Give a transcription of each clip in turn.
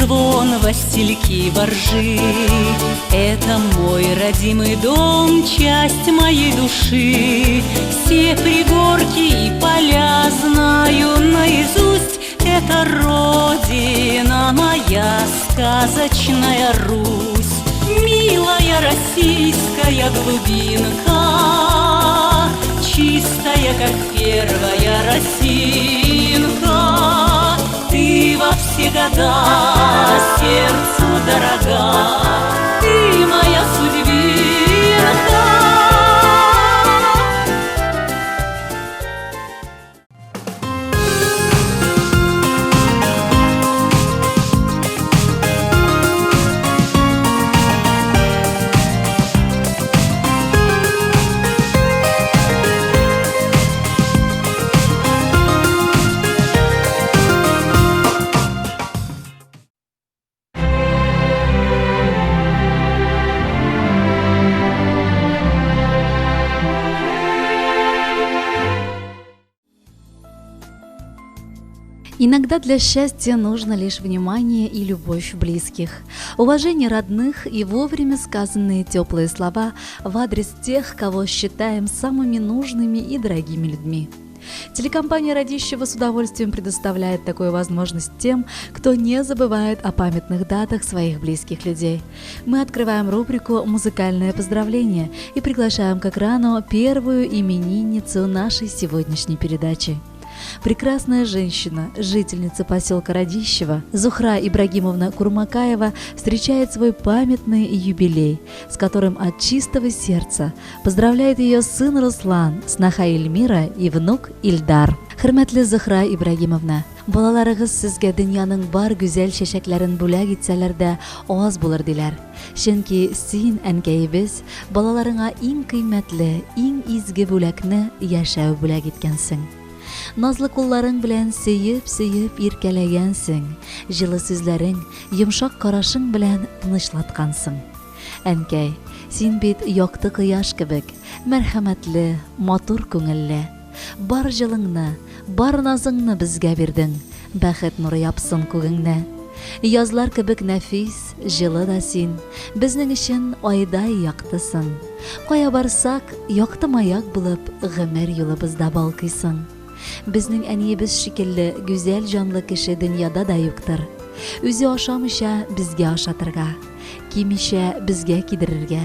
звон, васильки воржи. Это мой родимый дом, часть моей души. Все пригорки и поля знаю наизусть. Это родина моя, сказочная Русь. Милая российская глубинка, чистая, как первая росинка. Ты во все года сердцу дорога, ты моя судьбинка. Иногда для счастья нужно лишь внимание и любовь близких, уважение родных и вовремя сказанные теплые слова в адрес тех, кого считаем самыми нужными и дорогими людьми. Телекомпания «Радищева» с удовольствием предоставляет такую возможность тем, кто не забывает о памятных датах своих близких людей. Мы открываем рубрику «Музыкальное поздравление» и приглашаем к экрану первую именинницу нашей сегодняшней передачи. Прекрасная женщина, жительница поселка Радищево, Зухра Ибрагимовна Курмакаева встречает свой памятный юбилей, с которым от чистого сердца поздравляет ее сын Руслан, сноха Эльмира и внук Ильдар. Хөрмәтле Зухра Ибрагимовна, балаларыгыз сезгә дөньяның бар гүзәл чәчәкләрен бүләк итсәләр дә аз булыр диләр. Чөнки син, әнкәебез, балаларыңа иң кыйммәтле, иң изге бүләкне яшәү бүләк иткәнсең. Назлы кулларың белән сөеп-сөеп иркәләгәнсең, җылы сүзләрең, йомшак карашың белән тынычлаткансың. Әнкәй, син бит якты кояш кебек, мәрхәмәтле, матур күңелле. Бар җылыңны, бар назыңны безгә бирдең, бәхет нуры япсын күгеңне. Язлар кебек нәфис, җылы да син, безнең өчен айдай яктысың. Кая барсак, якты маяк булып, гомер юлыбызда балкыйсың. Безнең әниебез шикелле гүзәл җанлы кеше дөньяда да юктыр. Үзе ашамыйча безгә ашатырга, кимичә безгә кидерергә,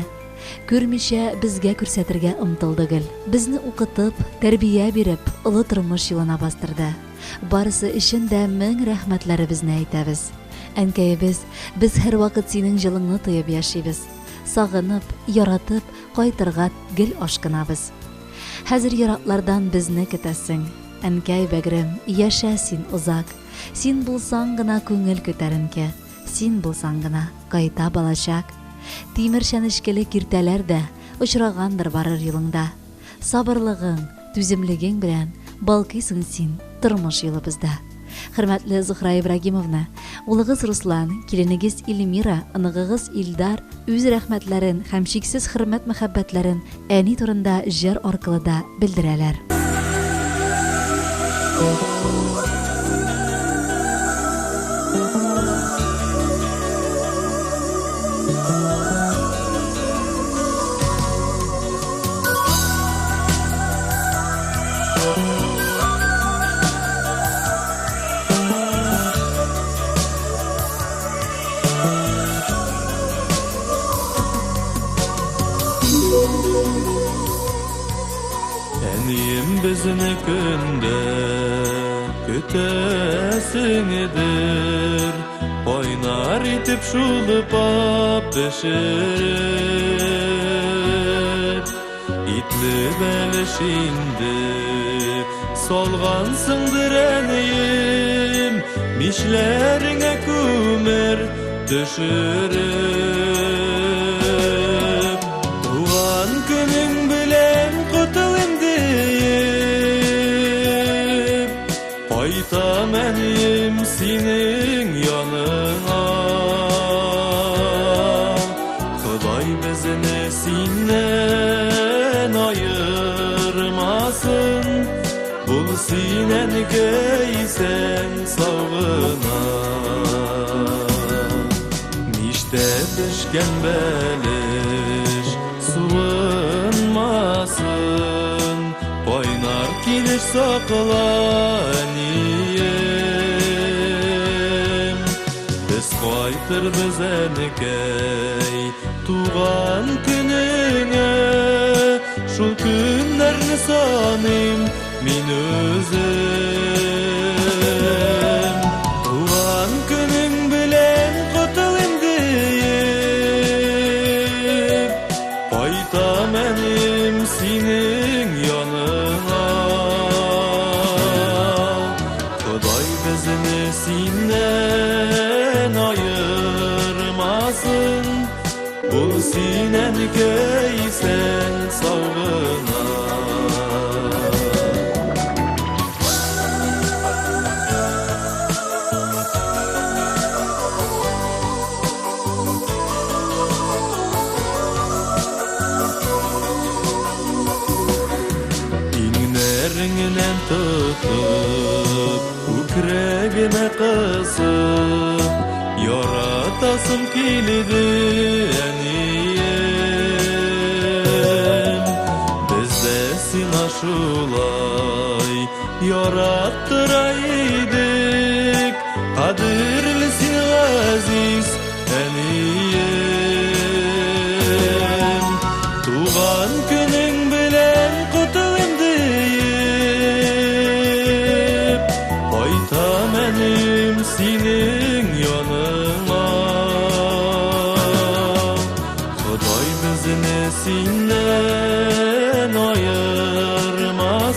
күрмичә безгә күрсәтергә омтылды гел. Безне укытып, тәрбия биреп, олы тормыш юлына бастырды. Барысы өчен дә мең рәхмәтләребезне әйтәбез. Әнкәебез, без һәрвакыт синең җылыңны тоеп яшибез. Сагынып, яратып, кайтырга гел ашкынабыз. Хәзер ераклардан безне көтәсең. Әнкәй бәгърем, яшә син озак. Син булсаң гына күңел күтәренке. Син булсаң гына кайта балачак. Тимер чәнечкеле киртәләр дә очрагандыр барыр юлыңда. Сабырлыгың, түземлегең белән балкыйсың син тормыш юлыбызда. Хөрмәтле Зухра Ибрагимовна, улыгыз Руслан, киленегез Эльмира, оныгыгыз Илдар үз рәхмәтләрен һәм чиксез хөрмәт-мәхәббәтләрен әни турында җыр аркылы да белдерәләр. Әнием безне көндә көтәсеңдер, кайнар итеп шулпа пешереп, итле бәлеш инде салгансыңдыр, әнием, мичләреңә күмер төшереп. Туган көнең белән котлыйм диеп, кайтам, әнием, синең яныңа. Ходай безне синнән аермасын, бул син, әнкәй, исән сау гына. Пешкән бәлеш суынмасын, кайнар килеш сакла, әнием. Без кайтырбыз, әнекәй, туган көнеңә, шул көннәрне саныйм мин үзем. Туган көнең белән котлыйм диеп, кайтам, әнием, синең яныңа. Ходай безне синнән аермасын, бул син, әнкәй, исән сау гына. Иңнәреңнән тотып, күкрәгемә кысып, яратасым килде, әнием. Без дә сиңа шулай яраттыра идек, кадерле син, газиз әнием. Туган көнең белән котлыйм диеп, кайтам, әнием, синең яныңа. Ходай безне синнән аермасын,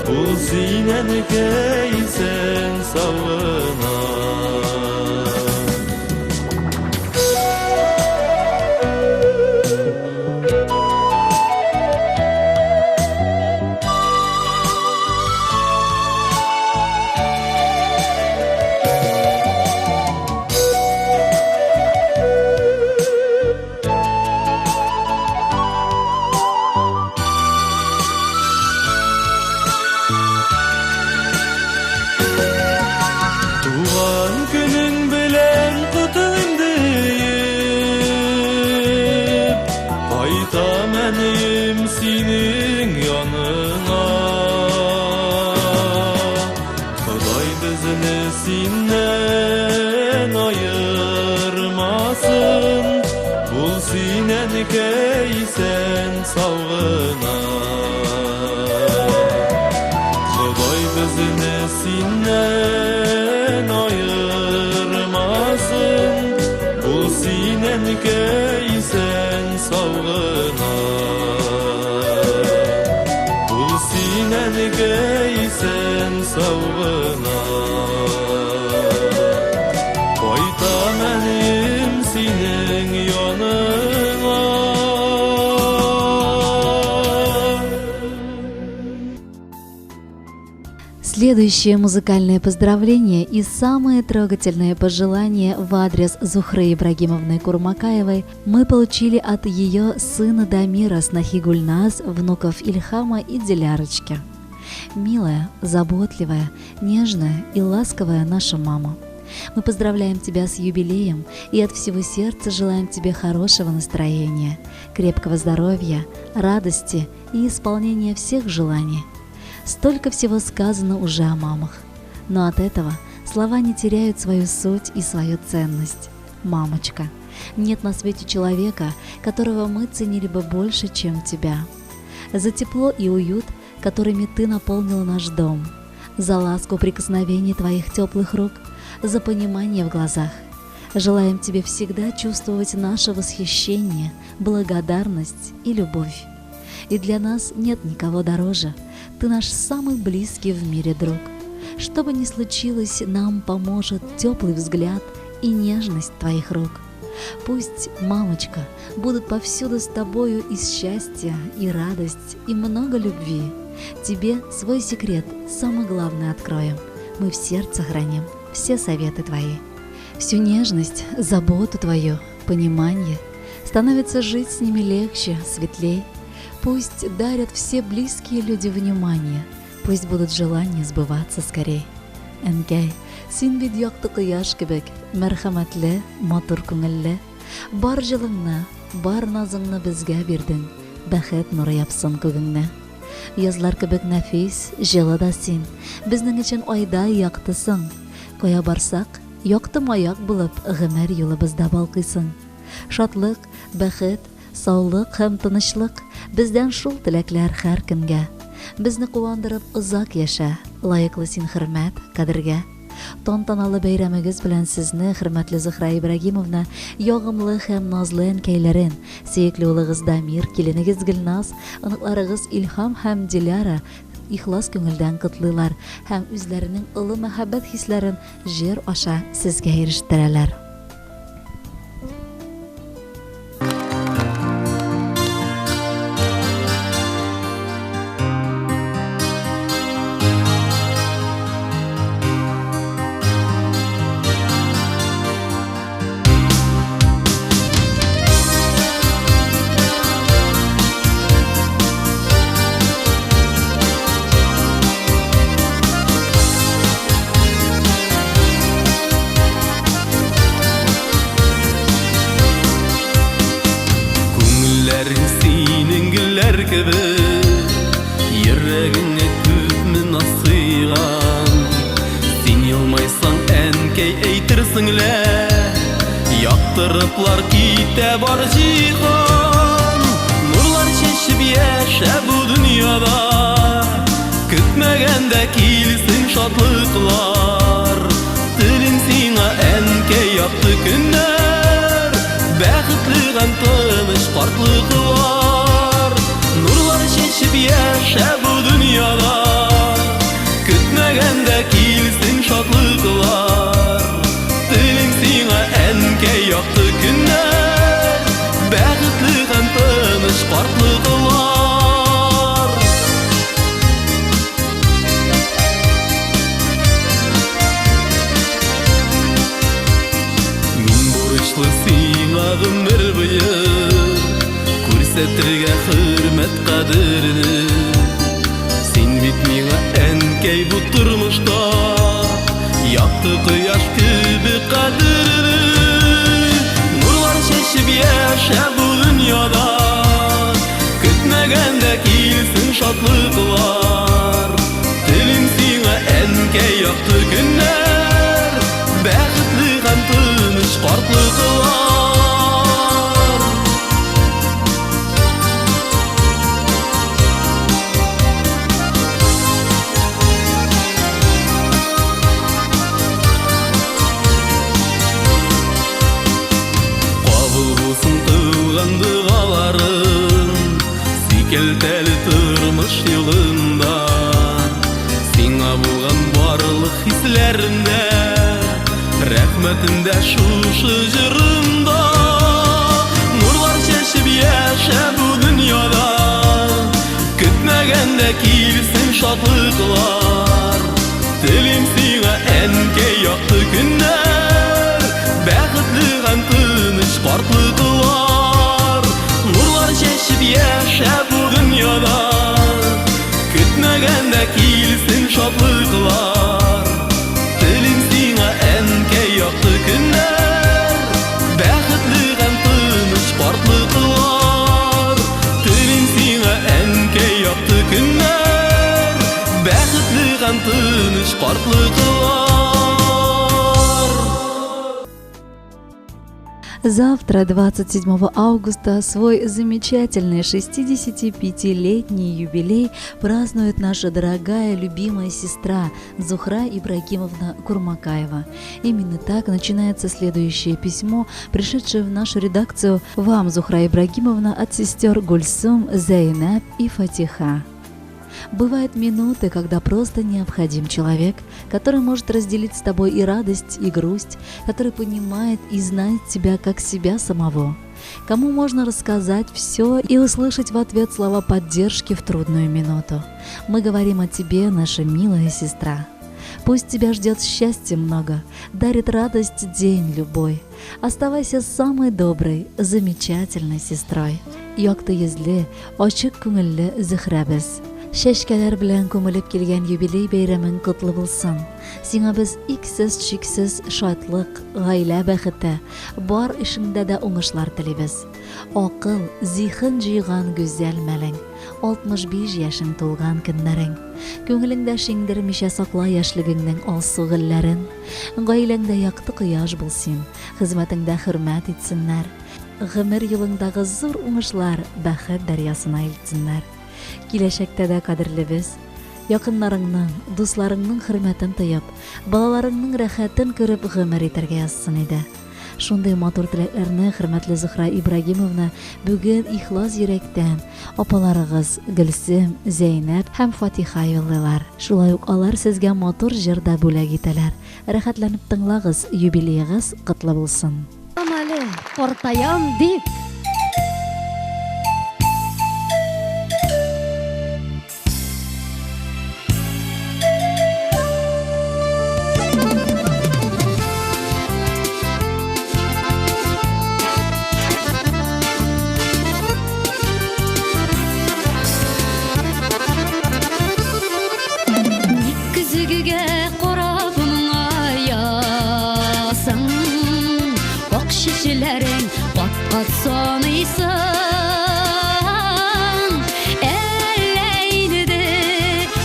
бул син, әнкәй, исән сау гына. Туган көнең белән котлыйм диеп, кайтам, әнием, синең яныңа. Ходай безне синнән аермасын, бул син, әнкәй, исән сау гына. Ходай безне синнән аермасын, бул син, әнкәй, исән сау гына. Бул син, әнкәй, исән сау гына. Кайтам, әнием, синең яныңа. Следующее музыкальное поздравление и самые трогательные пожелания в адрес Зухры Ибрагимовны Курмакаевой мы получили от ее сына Дамира, снохи Гульназ, внуков Ильхама и Дилярочки. Милая, заботливая, нежная и ласковая наша мама. Мы поздравляем тебя с юбилеем и от всего сердца желаем тебе хорошего настроения, крепкого здоровья, радости и исполнения всех желаний. Столько всего сказано уже о мамах, но от этого слова не теряют свою суть и свою ценность. Мамочка, нет на свете человека, которого мы ценили бы больше, чем тебя. За тепло и уют, которыми ты наполнила наш дом, за ласку прикосновений твоих теплых рук, за понимание в глазах. Желаем тебе всегда чувствовать наше восхищение, благодарность и любовь. И для нас нет никого дороже. Ты наш самый близкий в мире друг. Что бы ни случилось, нам поможет теплый взгляд и нежность твоих рук. Пусть, мамочка, будут повсюду с тобою и счастье, и радость, и много любви. Тебе свой секрет, самый главный, откроем. Мы в сердце храним все советы твои. Всю нежность, заботу твою, понимание. Становится жить с ними легче, светлей. Пусть дарят все близкие люди внимание, пусть будут желания сбываться скорей. Әнкәй, Син бит якты кояш кебек, мәрхәмәтле, матур күңелле. Бар җылыңны, бар назыңны безгә бирдең, бәхет нуры япсын күгеңне. Язлар кебек нәфис, җылы да син, безнең өчен айдай яктысың. Кая барсак, якты маяк булып, гомер юлыбызда балкыйсың. Шатлык, бәхет, саулык һәм тынычлык, бездән шул теләкләр һәркемгә. Безне куандырып озак яшә, лаеклы син хөрмәт, кадергә. Тантаналы бәйрәмегез белән сезне, хөрмәтле Зөһрә Ибрагимовна, ягымлы һәм назлы әнкәйләрен, сөекле улыгыз Дамир, киленегез Гөлназ, оныкларыгыз Илһам һәм Диляра ихлас күңелдән котлыйлар һәм үзләренең олы мәхәббәт хисләрен җыр аша сезгә ирештерәләр. Күңелләрең синең гөлләр кебек, Йөрәгеңә күпме наз сыйган. Син елмайсаң, әнкәй, әйтерсең лә, Яктырыплар китә бар җиһан. Нурлар чәчеп яшә бу дөньяда, Көтмәгәндә килсен шатлыклар. Телим сиңа, әнкәй, якты көннәр, Бәхетле һәм тыныч картлыклар. Нурлар чәчеп яшә бу дөньяда, Көтмәгәндә килсен шатлыклар. Телим сиңа, әнкәй, якты көннәр, Бәхетле һәм тыныч картлыклар. Мин бурычлы сиңа гомер буе Күрсәтергә хөрмәт кадерне. Син бит миңа, әнкәй, бу тормышта Якты кояш кебек кадерле. Нурлар чәчеп яшә бу дөньяда, Көтмәгәндә килсен шатлыклар. Телим сиңа, әнкәй, якты көннәр, Бәхетле һәм тыныч картлыклар. Кабул булсын кылган догаларың, Сикәлтәле тормыш юлында. Сиңа булган барлык хисләремдә, Рәхмәтем дә шушы җырымда. Нурлар чәчеп яшә бу дөньяда, Көтмәгәндә килсен шатлыклар. Телим сиңа, әнкәй, якты көннәр, Бәхетле һәм тыныч картлыклар. Нурлар чәчеп яшә бу дөньяда, Көтмәгәндә килсен шатлыклар. Телим сиңа, әнкәй, якты көннәр, Бәхетле һәм тыныч картлыклар. Телим сиңа, әнкәй, якты көннәр, Бәхетле һәм тыныч картлыклар. Завтра, 27 августа, свой замечательный 65-летний юбилей празднует наша дорогая, любимая сестра Зухра Ибрагимовна Курмакаева. Именно так начинается следующее письмо, пришедшее в нашу редакцию вам, Зухра Ибрагимовна, от сестер Гульсум, Зайнаб и Фатиха. Бывают минуты, когда просто необходим человек, который может разделить с тобой и радость, и грусть, который понимает и знает тебя как себя самого. Кому можно рассказать все и услышать в ответ слова поддержки в трудную минуту. Мы говорим о тебе, наша милая сестра. Пусть тебя ждет счастья много, дарит радость день любой. Оставайся самой доброй, замечательной сестрой. Якты йөзле, ачык күңелле Зөһрәбез. Чәчкәләр белән күмелеп килгән юбилей бәйрәмең котлы булсын! Сиңа без иксез-чиксез шатлык, гаилә бәхете, бар эшеңдә дә уңышлар телибез. Акыл, зиһен җыйган гүзәл мәлең, 65 яшең тулган көннәрең. Күңелеңдә шиңдермичә сакла яшьлегеңнең алсу гөлләрен. Гаиләңдә якты кояш бул син, хезмәтеңдә хөрмәт итсеннәр. Гомер юлыңдагы зур уңышлар бәхет дәрьясына илтсеннәр. Киләчәктә дә кадерлебез, якыннарыңның, дусларыңның хөрмәтен тоеп, балаларыңның рәхәтен күреп гомер итәргә язсын иде. Шундый матур теләкләрне, хөрмәтле Зөхрә Ибрагимовна, бүген ихлас йөрәктән апаларыгыз Гөлсем, Зәйнәп һәм Фатиха юллыйлар. Шулай ук алар сезгә матур җыр да бүләк итәләр. Рәхәтләнеп тыңлагыз, юбилеегыз котлы булсын! Әле картаям дип. Ник көзгегә карап моңаясың? Ак чәчләрең кат-кат саныйсың. Әллә инде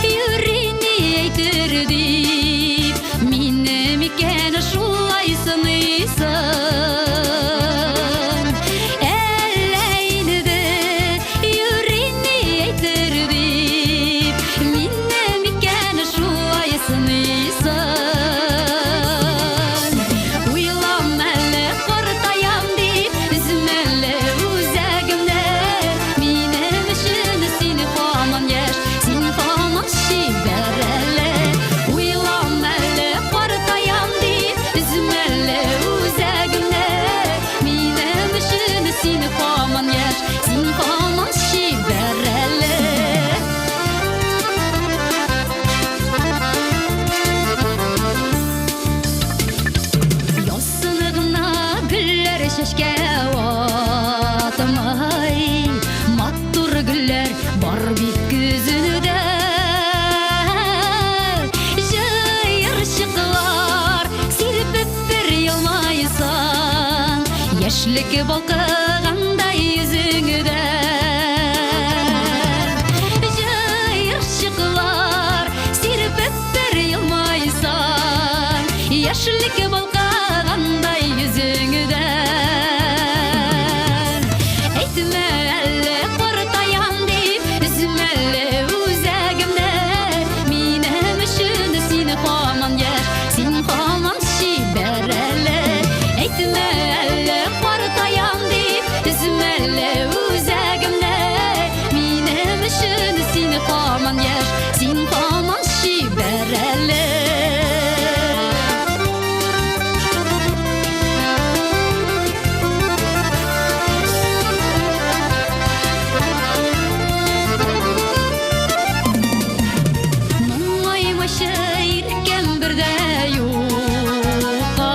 юри ни әйтер дип, мине микән шулай сыныйсың? Әллә инде юри ни әйтер дип, мине микән шулай сыныйсың? Уйлам әле картаям дип, өзмә әле үзәгемне. Минем өчен син һаман яшь, син һаман чибәр әле. Уйлам әле картаям дип, өзмә әле үзәгемне. Минем өчен син һаман яшь, син һаман чибәр әле. Язсын гына гөлләр чәчкә атмай, матур гөлләр бар бит көзендә. Җыерчыклар сирпеп бер елмайсаң, яшьлек балкыгандай йөзеңдә. Җыерчыклар сирпеп бер елмайсаң, яшьлек балкыгандай йөзеңдә. Әйтмә әле картаям дип, өзмә әле үзәгемне. Минем өчен син һаман яшь, син һаман чибәр әле. Әйтмә әле картаям дип, өзмә әле үзәгемне. Минем өчен син һаман яшь, син һаман чибәр әле. Моңаймачы иркәм бер дә юкка.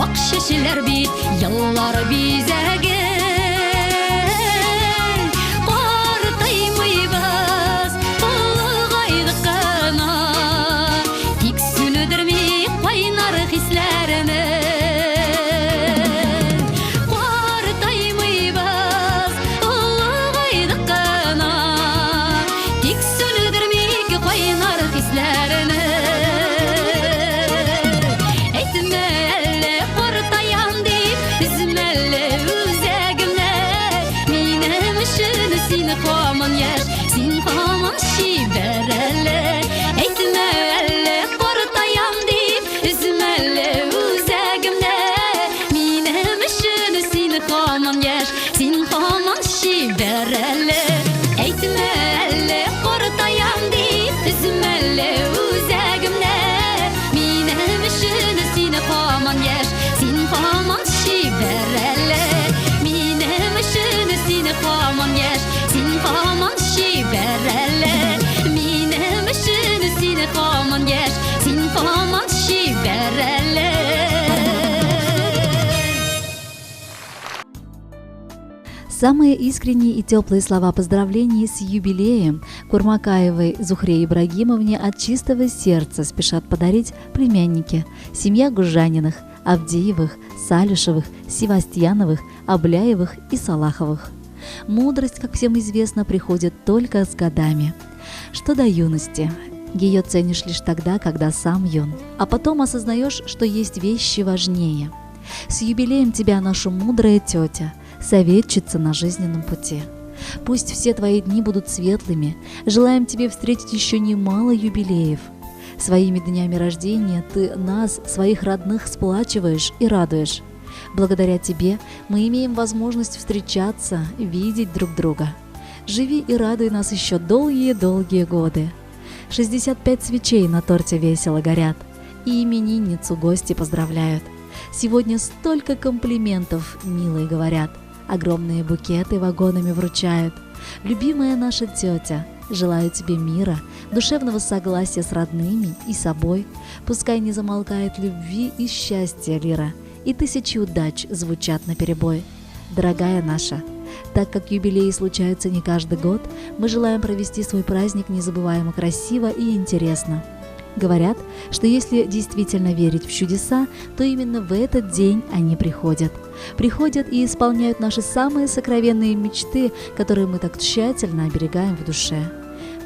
Ак чәчләр бит еллар бизәге. Картаймыйбыз, олыгайдык кына. Тик сүндерми кайнар хисләрне. Картаймыйбыз, олыгайдык кына. Тик сүндермик кайнар хисләрне. Әйтмә әле картаям дип, өзмә әле үзәгемне. Минем өчен син һаман яшь, син һаман чибәр әле. Әйтмә әле картаям дип, өзмә әле үзәгемне. Минем өчен син һаман яшь, син һаман чибәр әле. Әйтмә әле картаям дип, өзмә әле үзәгемне. Минем өчен син һаман яшь, син һаман чибәр әле. Минем өчен син һаман яшь, син һаман чибәр әле. Минем өчен син һаман яшь, син һаман чибәр әле. Самые искренние и теплые слова поздравлений с юбилеем Курмакаевой Зухре Ибрагимовне от чистого сердца спешат подарить племянники, семья Гужаниных, Авдеевых, Салишевых, Севастьяновых, Обляевых и Салаховых. Мудрость, как всем известно, приходит только с годами. Что до юности? Ее ценишь лишь тогда, когда сам юн, а потом осознаешь, что есть вещи важнее. С юбилеем тебя, наша мудрая тетя, советчица на жизненном пути. Пусть все твои дни будут светлыми. Желаем тебе встретить еще немало юбилеев. Своими днями рождения ты нас, своих родных, сплачиваешь и радуешь. Благодаря тебе мы имеем возможность встречаться, видеть друг друга. Живи и радуй нас еще долгие-долгие годы. 65 свечей на торте весело горят, и именинницу гости поздравляют. Сегодня столько комплиментов, милые, говорят. Огромные букеты вагонами вручают. Любимая наша тетя, желаю тебе мира, душевного согласия с родными и собой. Пускай не замолкает любви и счастья лира, и тысячи удач звучат наперебой. Дорогая наша, так как юбилеи случаются не каждый год, мы желаем провести свой праздник незабываемо красиво и интересно. Говорят, что если действительно верить в чудеса, то именно в этот день они приходят. Приходят и исполняют наши самые сокровенные мечты, которые мы так тщательно оберегаем в душе.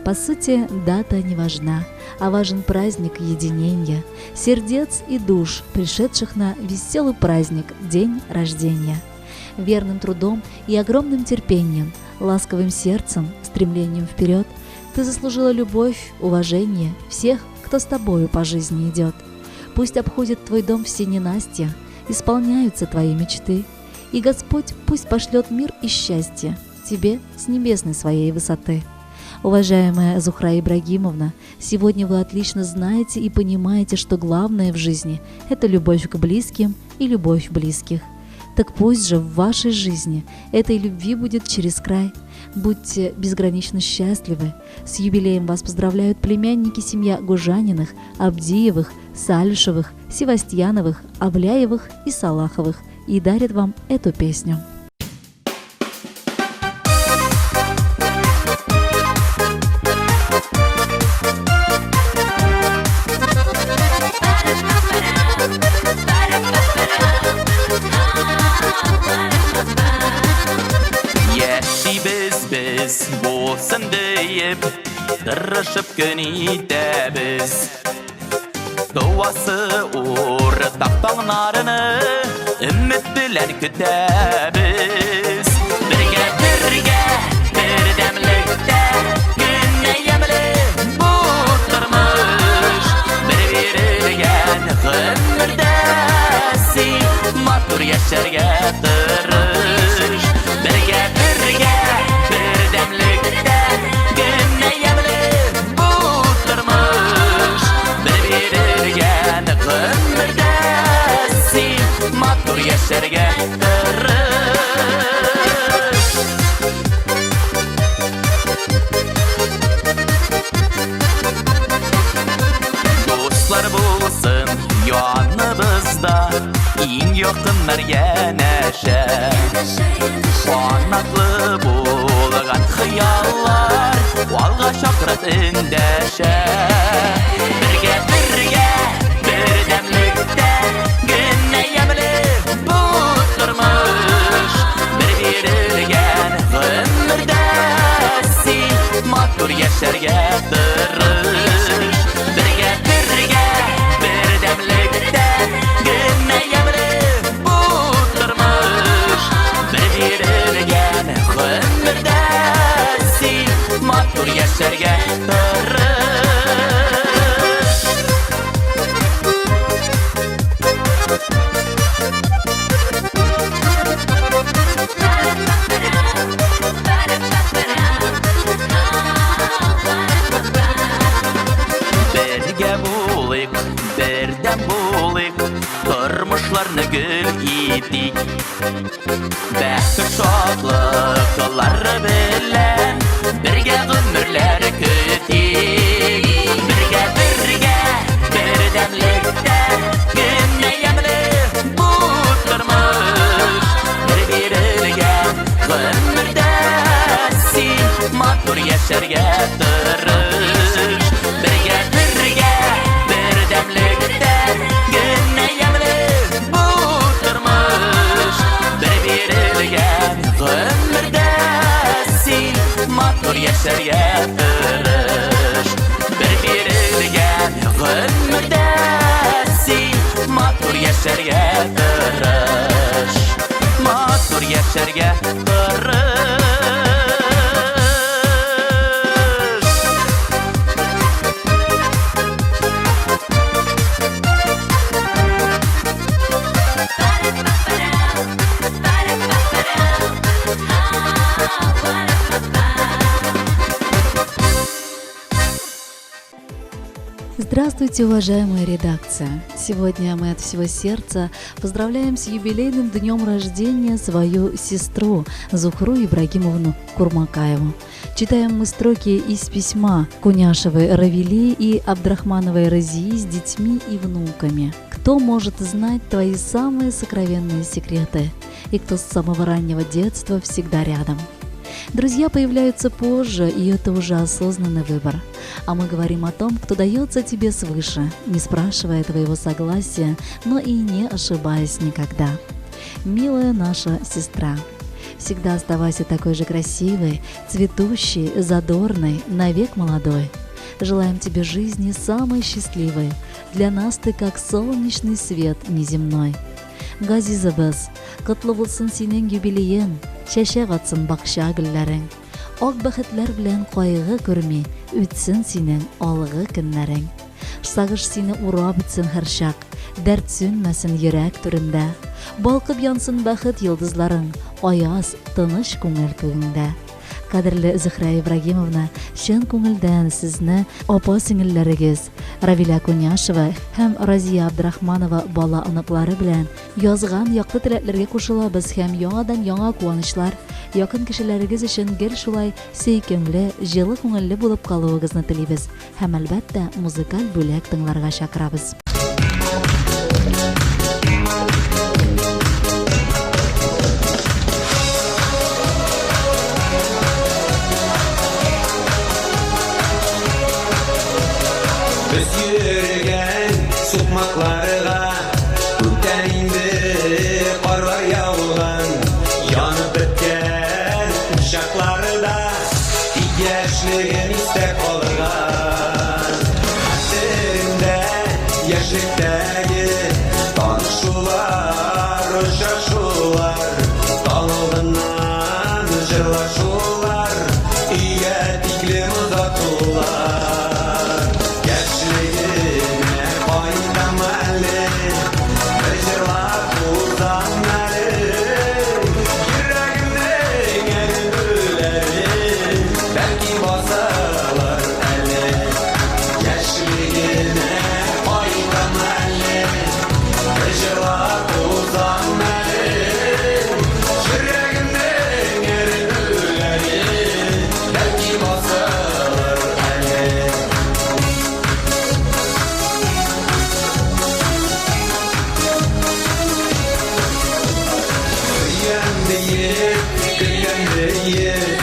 По сути, дата не важна, а важен праздник единения, сердец и душ, пришедших на веселый праздник – день рождения. Верным трудом и огромным терпением, ласковым сердцем, стремлением вперед ты заслужила любовь, уважение всех, кто с тобою по жизни идет. Пусть обходит твой дом все ненастья, исполняются твои мечты, и Господь пусть пошлет мир и счастье тебе с небесной своей высоты. Уважаемая Зухра Ибрагимовна, сегодня вы отлично знаете и понимаете, что главное в жизни – это любовь к близким и любовь близких. Так пусть же в вашей жизни этой любви будет через край. Будьте безгранично счастливы. С юбилеем вас поздравляют племянники семья Гужаниных, Абдиевых, Салишевых, Севастьяновых, Обляевых и Салаховых и дарят вам эту песню. Яшибез без булсын диеп, тырышып көн итәбез. Туасы уртак таңнарны өмет белән көтәбез. Бергә, бергә, бердәмлектә генә ямьле бу тормыш. Бер бирелгән гомердә син матур яшәргә тырыш. Бергә, бергә, бердәмлектә генә ямьле бу тормыш. Бер бирелгән гомердә син матур яшәргә тырыш. Дуслар булсын яныбызда, иң якыннар янәшә. Канатлы булган хыяллар алга чакырып эндәшә. Бергә, бергә, бердәмлектә генә ямьле бу тормыш. Бер бирелгән гомердә син матур яшәргә тырыш. Бергә, бергә, бердәмлектә генә ямьле бу тормыш. Бер бирелгән гомердә син матур яшәргә тырыш. Бергә булыйк, бердәм булыйк, тормышларны гөл итик. Бәхет шатлыклар белән бергә гомерләр көтик. Бергә, бергә, бердәмлектә генә ямьле бу тормыш. Бер бирелгән гомердә син матур яшәргә тырыш. Бергә, бергә, бердәмлектә генә ямьле бу тормыш. Бер бирелгән гомердә син матур яшәргә тырыш. Бер бирелгән гомердә син матур яшәргә тырыш. Матур яшәргә тырыш. Здравствуйте, уважаемая редакция! Сегодня мы от всего сердца поздравляем с юбилейным днем рождения свою сестру Зухру Ибрагимовну Курмакаеву. Читаем мы строки из письма Куняшевой Равили и Абдрахмановой Разии с детьми и внуками. Кто может знать твои самые сокровенные секреты? И кто с самого раннего детства всегда рядом? Друзья появляются позже, и это уже осознанный выбор. А мы говорим о том, кто дается тебе свыше, не спрашивая твоего согласия, но и не ошибаясь никогда. Милая наша сестра, всегда оставайся такой же красивой, цветущей, задорной, навек молодой. Желаем тебе жизни самой счастливой. Для нас ты как солнечный свет неземной. Газизыбыз, котлы булсын синең юбилеең, чәчәк атсын бакча гөлләрең. Ак бәхетләр белән кайгы күрми, үтсен синең алгы көннәрең. Сагыш сине урап үтсен һәрчак, дәрт сүнмәсен йөрәк түрендә. Балкып янсын бәхет йолдызларың, аяз, тыныч күңел күгеңдә. Кадерле Зөһрә Ибрагимовна, чын күңелдән сезне апа-сеңелләрегез Равилә Куняшева һәм Разия Абдрахманова бала-оныклары белән язган якты теләкләргә кушылабыз һәм яңадан-яңа куанычлар, якын кешеләрегез өчен гел шулай сөйкемле, җылы күңелле булып калуыгызны телибез һәм, әлбәттә, музыкаль бүләк тыңларга чакырабыз. Без йөргән сукмакларга күптән инде карлар яуган, янып беткән учакларда тик яшьлегем истә калган. Хәтеремдә яшьлектәге танышулар, очрашулар, таң алдыннан җырлашулар, өйгә тиклем озатулар. Яшьлегемә кайтам әле, бер җырлап узам әле. Йөрәгемнең әрнүләре бәлки басылыр әле. Яшьлегемә кайтам әле, бер җырлап узам әле. Йөрәгемнең әрнүләре бәлки басылыр әле. Сөям диеп, көлгән диеп,